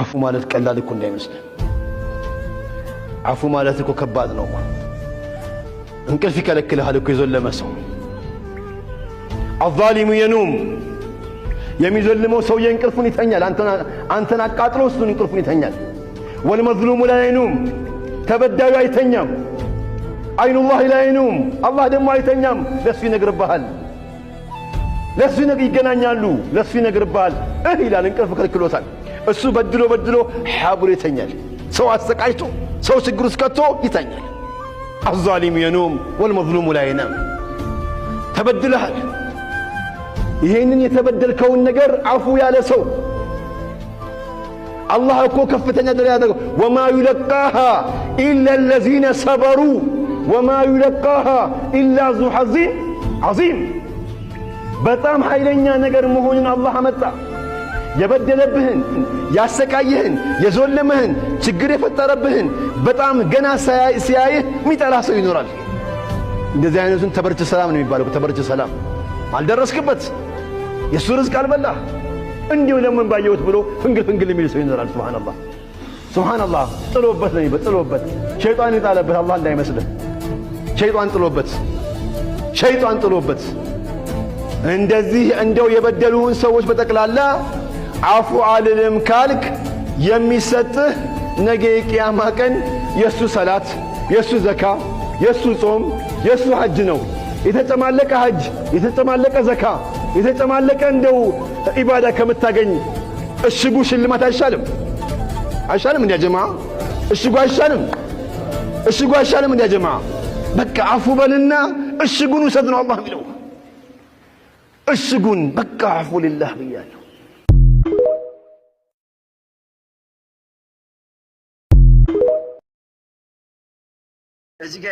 አፉ ማለት ቀላል እኮ እንዳይመስልህ። አፉ ማለት እኮ ከባድ ነው እኮ። እንቅልፍ ይከለክልሃል እኮ የዞለመ ሰው። الظالم ينوم፣ የሚዞልመው ሰውዬ እንቅልፉን ይተኛል። አንተን አቃጥሎ እሱን እንቅልፉን ይተኛል። والمظلوم لا ينوم፣ ተበዳዩ አይተኛም። عين الله لا ينوم፣ አላህ ደግሞ አይተኛም። ለሱ ይነግርብሃል። ለሱ ይገናኛሉ። ለሱ ይነግርብሃል። እህ ይላል፣ እንቅልፍ ከልክሎታል። እሱ በድሎ በድሎ ሐብሮ ይተኛል። ሰው አሰቃይቶ ሰው ችግር ውስጥ ከቶ ይተኛል። الظالم ينوم والمظلوم لا ينام። ተበድለሃል። ይሄንን የተበደልከውን ነገር አፉ ያለ ሰው አላህ እኮ ከፍተኛ ደረጃ ያደረገው وما يلقاها إلا الذين صبروا وما يلقاها إلا ذو حظ عظيم። በጣም ኃይለኛ ነገር መሆኑን አላህ አመጣ። የበደለብህን፣ ያሰቃየህን፣ የዞለመህን፣ ችግር የፈጠረብህን በጣም ገና ሲያይህ የሚጠላ ሰው ይኖራል። እንደዚህ አይነቱን ተበርች ሰላም ነው የሚባለው። ተበርች ሰላም አልደረስክበት፣ የእሱ ርዝቅ አልበላህ፣ እንዲሁ ለምን ባየሁት ብሎ ፍንግል ፍንግል የሚል ሰው ይኖራል። ሱብሃነላህ ሱብሃነላህ። ጥሎበት ነው የሚባለው። ጥሎበት ሸይጣን የጣለበት አላህ እንዳይመስልህ። ሸይጣን ጥሎበት፣ ሸይጣን ጥሎበት እንደዚህ እንደው የበደሉህን ሰዎች በጠቅላላ አፉ አልልም ካልክ የሚሰጥህ ነገ የቅያማ ቀን የእሱ ሰላት፣ የእሱ ዘካ፣ የእሱ ጾም፣ የእሱ ሐጅ ነው። የተጨማለቀ ሐጅ፣ የተጨማለቀ ዘካ፣ የተጨማለቀ እንደው ኢባዳ ከምታገኝ እሽጉ ሽልማት አይሻልም? አይሻልም? እንዲያ ጀማ እሽጉ አይሻልም? እሽጉ አይሻልም? እንዲያ ጀማ በቃ አፉ በልና እሽጉን ውሰድ ነው አላህ የሚለው። እሽጉን በቃ አፉ ሊላህ ብያለሁ። እዚህ ጋር